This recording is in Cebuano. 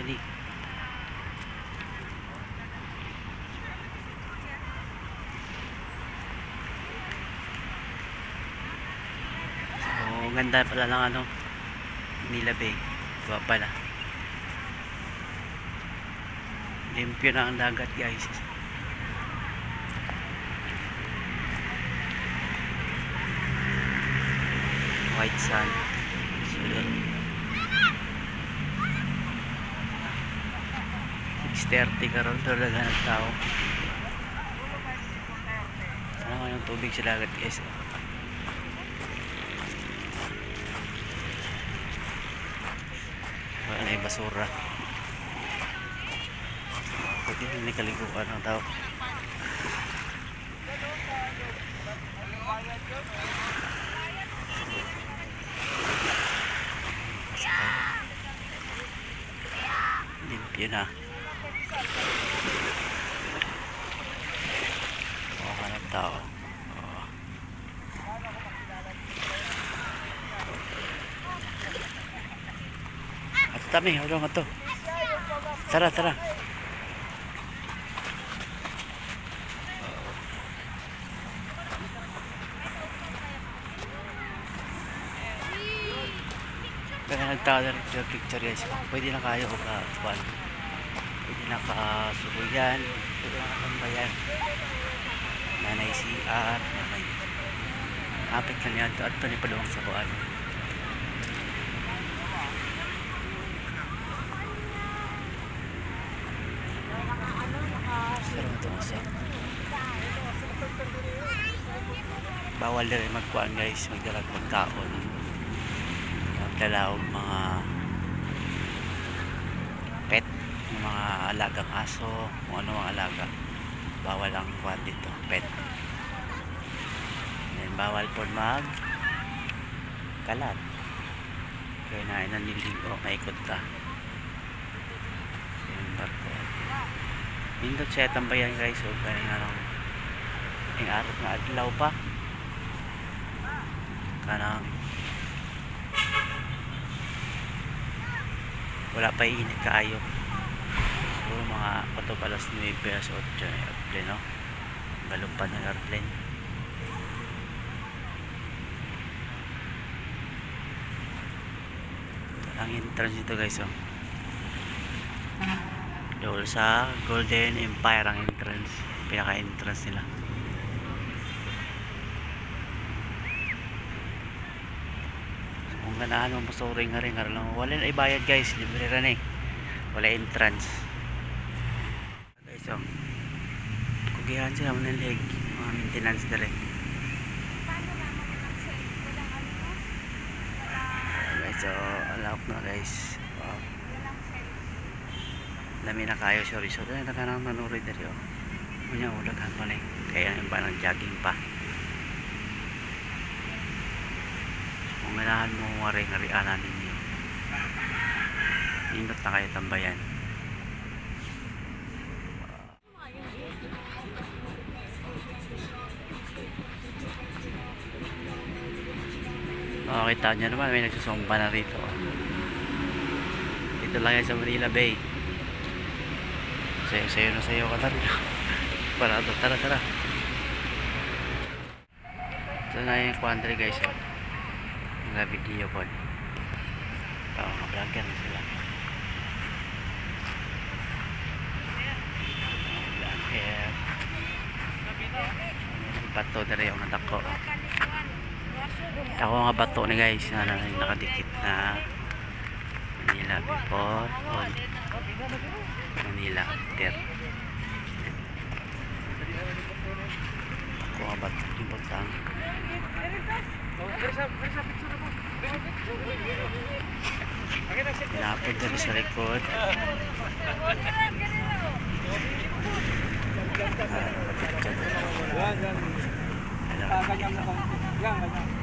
Dali. So, ganda pala ng ano, Manila Bay. Diba pala? Limpyo na ang dagat, guys. White sand. So, yun. 6:30 karon pero daghan ng tao. Ano yung tubig sa dagat, guys? Wala na yung basura. Pwede na kaliguan ng tao. Limpyo na. Okay ng tao. Oo. At tami, wala nga to. Tara, tara. Kaya nagtao na rin picture, guys. Pwede na kayo ka kuan. Pwede na kasukuyan, pwede na katambayan. Nanay CR, nanay. Apit lang yan. At ito ni paluwang sa kuan. Pero ito sa bawal na rin magkuan, guys, magdalag pagkaon, magdala og mga pet, yung mga alagang aso, kung ano ang alaga. Bawal ang kuan dito, pet. Then bawal po mag kalat kaya na naniligo, maikot ka yung barko. Nindot siya tambayan, guys. So kaya nga lang yung araw nga adlaw pa kanang wala pa init kaayo. Siguro mga pato alas 9, alas 8 na airplane, no? Balupad ng airplane. Ang entrance dito, guys, oh. Dool sa Golden Empire ang entrance, pinaka entrance nila. So, kung ganahan mo masuring nga rin nga lang, wala na ibayad, guys, libre ra ni, wala entrance, guys. Oh, kugihan sila mo ng leg, mga maintenance dere. Guys, so alak na, guys. Wow. Lami na kayo, sorry sorry, ay nagkanang nanuroy dere, oh. Unya daghan pa ni kaya yung ba jogging pa. So, kung ganahan mo wari nga rianan ninyo, nindot na kayo tambayan. Oh, kita nyo naman, may nagsusumba na rito. Dito lang yan sa Manila Bay. Sayo, sayo na sayo ka na rin. Para, tara, tara. Ito na yung quandary, guys. Oh. Mga video po. Tama, mga vlogger na sila. Vlogger. Bato na rin yung nadako. Ako nga bato ni, guys, na nakadikit na Manila before on Manila after. Ako nga bato yung butang. Pinapod na rin sa likod. Ah, picture. Ano?